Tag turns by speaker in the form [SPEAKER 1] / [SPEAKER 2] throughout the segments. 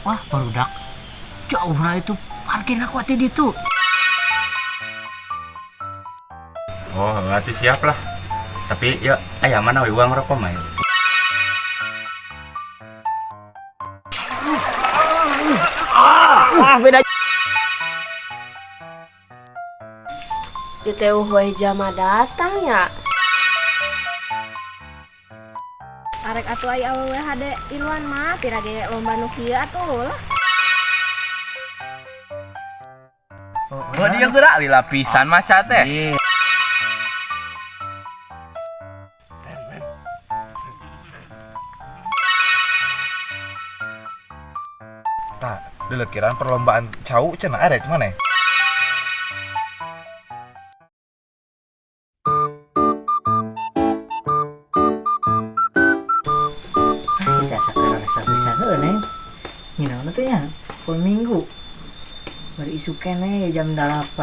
[SPEAKER 1] Wah, barudak. Jauh nah itu parkir aku ati ditu.
[SPEAKER 2] Oh, atuh siap lah. Tapi ya aya mana we uang rokok mah ya?
[SPEAKER 1] Ah, beda.
[SPEAKER 3] Ieu teh eueuh jama datang nya.
[SPEAKER 4] Arek atuh aya awewe hade iluan mah pira ge lomba nu kieu atuh lah.
[SPEAKER 5] Oh, dia gerak lila pisan maca teh.
[SPEAKER 6] Tah, dilekiran perlombaan cau cenah arek maneh?
[SPEAKER 1] Kita sekarang rasa bisa heuh neng. Nginaon tuh ya? Poe Minggu. Bari isuk keneh jam 8.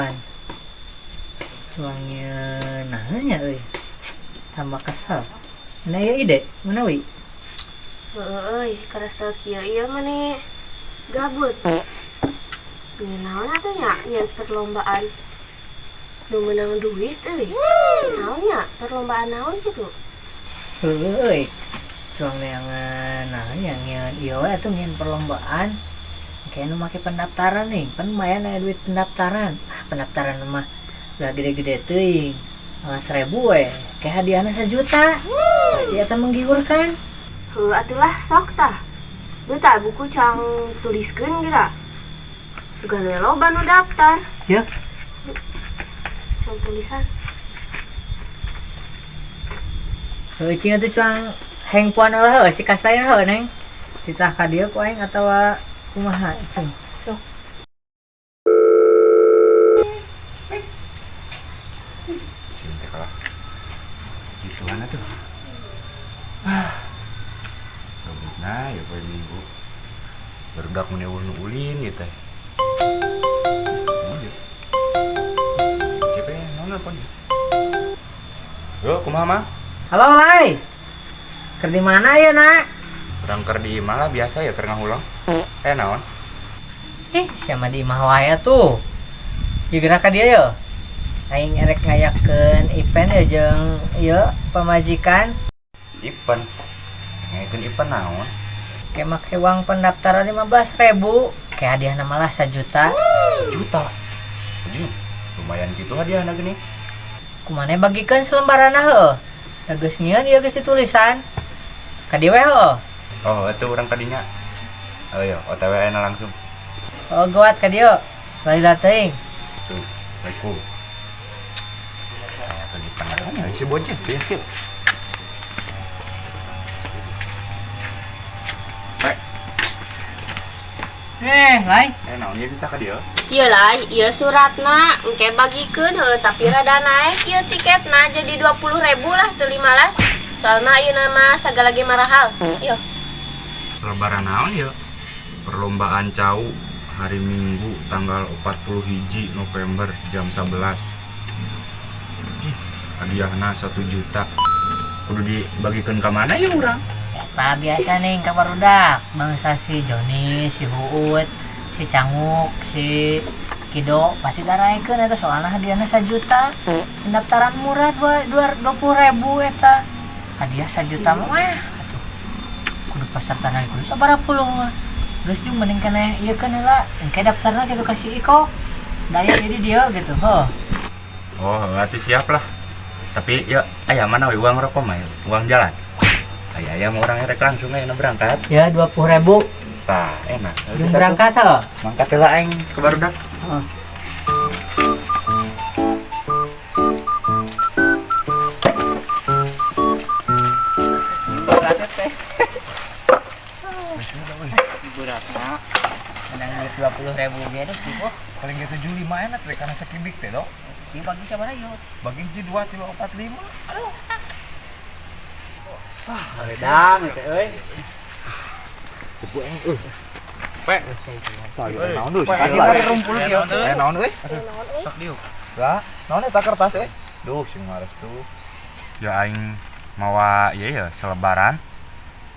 [SPEAKER 1] Cuangnya nah nya euy. Tambah kesel. Mana ya ide? Mana wi?
[SPEAKER 3] Heeh euy, kesel kieu ieu mah nih gabut. Nginaon atuh nya nyeun perlombaan nu meunang duit euy. Naon nya perlombaan naon kitu?
[SPEAKER 1] Heueuh euy. Cuang neangan nah nya ngieun ieu we atuh ngieun perlombaan. Kayak nu make pendaftaran nih, pan lumayan aya duit pendaftaran. Ah, pendaftaran mah udah gede-gede teuing. 1000 we, kayak hadiahna 1 juta. Pasti eta menggiurkan.
[SPEAKER 3] Heuh atulah sok tah. Beutah buku cang tuliskeun geura. Sugan we loba nu daftar.
[SPEAKER 1] Ya.
[SPEAKER 3] Cang tulisan.
[SPEAKER 1] Heuh cing atuh cuang hengpuan lah heuh si kastaya heuh neng. Titah ka dieu ku aing atawa kumaha cing.
[SPEAKER 3] Sok.
[SPEAKER 2] Cing teh kalah. Gituan atuh. Ah. Nah, ya poe Minggu. Barudak mun eueuh nu ulin ieu teh. Cepe naon nelpon ieu? Yo, kumaha mah?
[SPEAKER 1] Halo, Lai. Keur di mana ya, Nak?
[SPEAKER 2] Urang keur di imah lah biasa ya keur ngahulang. Naon?
[SPEAKER 1] Ih, siapa di imah wae tuh. Ieu gerak ka dieu ye. Aing erek ngayakeun event ya jeung ieu pamajikan.
[SPEAKER 2] Event. Ngayakeun event naon?
[SPEAKER 1] Kayak make uang pendaftaran 15.000, kayak hadiahna malah 1 juta.
[SPEAKER 2] 1 juta. Anjing, lumayan gitu hadiahna gini.
[SPEAKER 1] Kumane bagikeun selembaranna heuh. Da geus ngieun ieu geus ditulisan. Ka dieu we heuh.
[SPEAKER 2] Oh, itu urang kadinya. Oh iya, OTW na langsung.
[SPEAKER 1] Oh, gawat ka dieu. Balila teuing.
[SPEAKER 2] Tuh, Assalamualaikum. Kayak di pangaran ya si bocah tuh ya.
[SPEAKER 1] Lai.
[SPEAKER 2] Naon ieu kita ka dieu?
[SPEAKER 3] Ieu lai, ieu suratna engke bagikeun heuh tapi rada naek ieu tiketna jadi 20.000 lah teu 15. Soalna ieu nama sagala ge marahal. Ieu.
[SPEAKER 2] Selebaran naon ieu? Perlombaan cau hari Minggu tanggal 41 November jam 11. Hadiahna 1 juta. Kudu dibagikeun ka mana ya urang?
[SPEAKER 1] Eta biasa nih ka barudak, bangsa si Joni, si Huut, si Canguk, si Kido pasti daraekeun eta soalna hadiahna 1 juta. Pendaftaran murah 20.000 eta. Hadiah 1 juta mah wah atuh. Kudu peserta na kudu sabaraha puluh mah. Geus jeung mending keneh ieu keun heula, engke daftarna kitu ka si Iko. Daya jadi dia gitu, heuh.
[SPEAKER 2] Oh, atuh siap lah. Tapi ya aya mana we uang rokok mah, uang jalan. Aya aya mau orang erek langsung aja berangkat.
[SPEAKER 1] Ya 20.000.
[SPEAKER 2] Tah, enak.
[SPEAKER 1] Belum berangkat heuh.
[SPEAKER 2] Mangkat heula aing ke barudak.
[SPEAKER 1] Heeh. Beratna. Menang duit 20.000 ge deh, tipo.
[SPEAKER 6] Paling ge 75 enak teh karena sakibik teh, Dok.
[SPEAKER 1] Ieu bagi sabaraha ieu?
[SPEAKER 6] Bagi hiji 2 3 4 5. Aduh.
[SPEAKER 1] Wah, haredang teh euy.
[SPEAKER 6] Tipu aing euy. Pe. Naon deui?
[SPEAKER 5] Rumpul ieu.
[SPEAKER 6] Naon euy?
[SPEAKER 5] Sok diuk.
[SPEAKER 6] Lah, naon eta kertas euy? Duh, sing mares tuh.
[SPEAKER 2] Ya aing mawa ieu ya selebaran.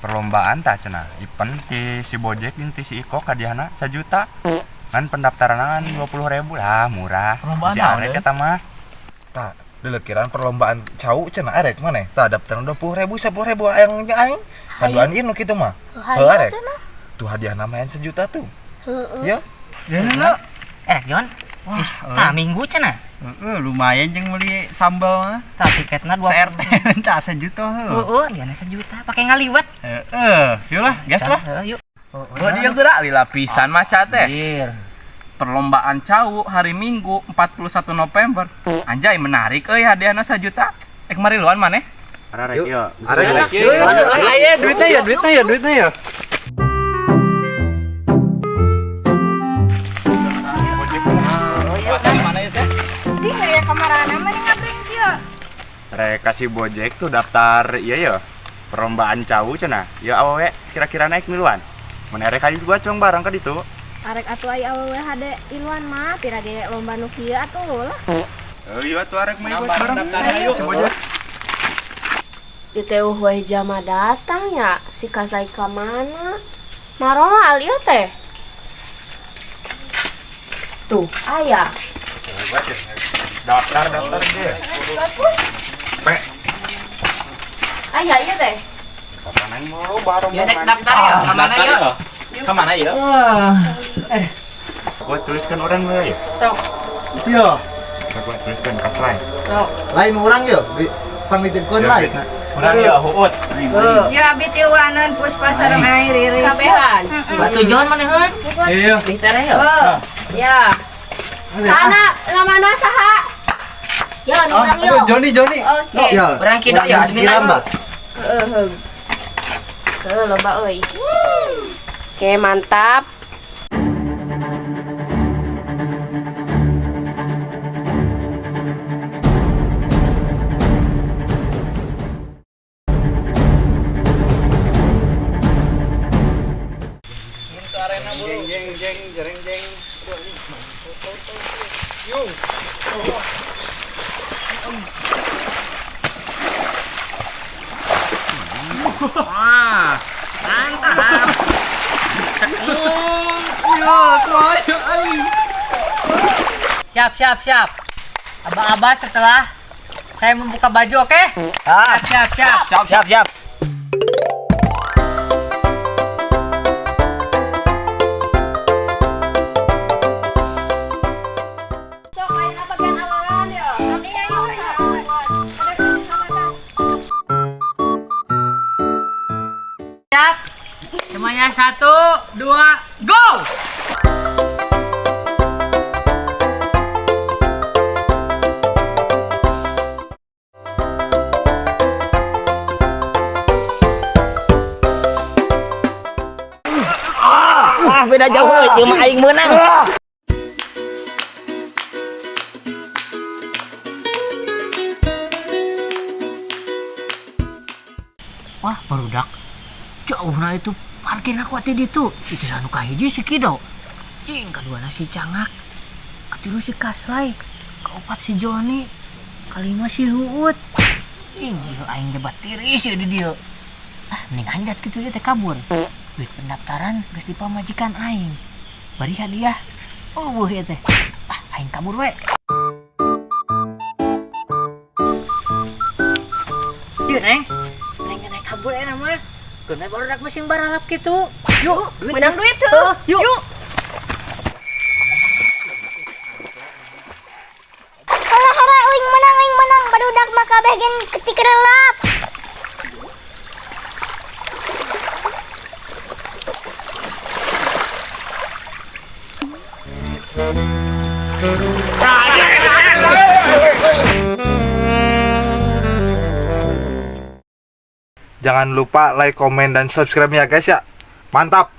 [SPEAKER 2] Perlombaan tah cenah. Event ti si Bojek jeung ti si Iko hadiahna 1 juta. Ngan pendaftaran ngan 20.000 lah, murah.
[SPEAKER 5] Perlombaan
[SPEAKER 2] Si
[SPEAKER 5] naon,
[SPEAKER 2] arek
[SPEAKER 5] deui?
[SPEAKER 2] eta mah.
[SPEAKER 6] Tah, dileukiran perlombaan cau cenah arek maneh. Tah daftar 20.000, 10.000 aya nya aing. Paduan ieu nu kitu mah. Heuh arek. Tuh hadiahna mah 1 juta tuh.
[SPEAKER 3] Heeh.
[SPEAKER 6] Ya.
[SPEAKER 1] Erek Jon. Tah minggu cenah.
[SPEAKER 5] Heeh, lumayan jeung meuli sambal mah.
[SPEAKER 1] Tah tiketna 20.
[SPEAKER 5] Se-RT tah 1 juta heuh.
[SPEAKER 1] Heeh, liana 1 juta pakai ngaliwet.
[SPEAKER 5] Heeh, yuk lah, gas lah.
[SPEAKER 1] Heeh, yuk.
[SPEAKER 5] Gua dia gerak lila pisan maca teh.
[SPEAKER 1] Anjir.
[SPEAKER 5] Perlombaan cau hari Minggu 41 November. Anjay menarik euy hadiahna 1 juta. Kemari luan maneh?
[SPEAKER 2] Arek yo.
[SPEAKER 6] Arek.
[SPEAKER 5] Ayo duitnya ya, duitnya ya, duitnya ya. Mana ya teh?
[SPEAKER 4] Di ya kamarana mah ngabring kieu.
[SPEAKER 2] Rek kasih Bojek tuh daftar iya ya. Perlombaan cau cenah. Ya awewe kira-kira naik miluan. Mun erek hayu gua cong barang ka ditu.
[SPEAKER 4] Arek atuh aya awewe hade iluan mah pira ge lomba nu kieu atuh lah.
[SPEAKER 2] Heuh atuh arek mah ikut bareng. Si Bojek.
[SPEAKER 3] Ieu teh eueuh wae jama datang ya, si Kasai ka mana? Maroal ieu teh. Tuh, aya.
[SPEAKER 2] Hebat ya. Daftar daftar dia. P.
[SPEAKER 3] Aya ieu teh.
[SPEAKER 2] Kapan aing mau loba
[SPEAKER 1] Ya dek
[SPEAKER 2] rombongan.
[SPEAKER 1] daftar ya, ka mana ya?
[SPEAKER 5] Kemana ya?
[SPEAKER 2] Gua tuliskan orang lah ya.
[SPEAKER 1] Sok,
[SPEAKER 7] Iya,
[SPEAKER 2] Gua tuliskan kaslai.
[SPEAKER 1] sok.
[SPEAKER 7] lain orang yo, panitipkeun lain.
[SPEAKER 5] Kurang ya, huut.
[SPEAKER 4] Ya abi tiwanan Puspa sareng air Riris.
[SPEAKER 3] Kabehan.
[SPEAKER 1] Batu Jon maneh heun?
[SPEAKER 7] Iya.
[SPEAKER 1] Bih tere ya.
[SPEAKER 3] Ya. Sana namana saha? Ya, nu urang yo.
[SPEAKER 7] Joni Joni.
[SPEAKER 3] Oke.
[SPEAKER 7] Ya.
[SPEAKER 1] Urang kido ya, admin
[SPEAKER 7] Pikiran tah.
[SPEAKER 3] Heeh. Heuh, loba euy. Oke, mantap.
[SPEAKER 7] Jeng jeng jeng jeng.
[SPEAKER 1] Wah, mantap. Cekung. Siap, siap, siap. Abah-abah setelah saya membuka baju, oke? Siap, siap, siap.
[SPEAKER 5] Siap, siap, siap.
[SPEAKER 4] Sok ayeuna bagian awewean yo. Kami ya yo.
[SPEAKER 1] Siap. Semuanya 1, 2, go!
[SPEAKER 8] Ah, beda jauh euy, ieu mah aing meunang.
[SPEAKER 1] Wah, barudak. Jauhna itu parkir aku ati ditu. Itu sanu kahiji si Kido. Jeung kaduana si Cangak. Katilu si Kaslai. Kaopat si Joni. Kalima si Huut. Ing ieu aing debat tiris ieu di dieu. Ah, mending hanjat kitu ieu teh kabur. Duit pendaftaran geus dipamajikan aing. Bari hadiah. Eueuh ieu teh. Ah, aing kabur we. Ieu Neng. Neng naik kabur enak mah. Keun barudak mesin baralap kitu. Yuk,
[SPEAKER 3] Menang duit tuh.
[SPEAKER 1] Yuk. Yuk.
[SPEAKER 9] Hara hara uing menang barudak mah kabeh gen ketik relap.
[SPEAKER 6] Jangan lupa like, komen, dan subscribe ya guys ya. Mantap!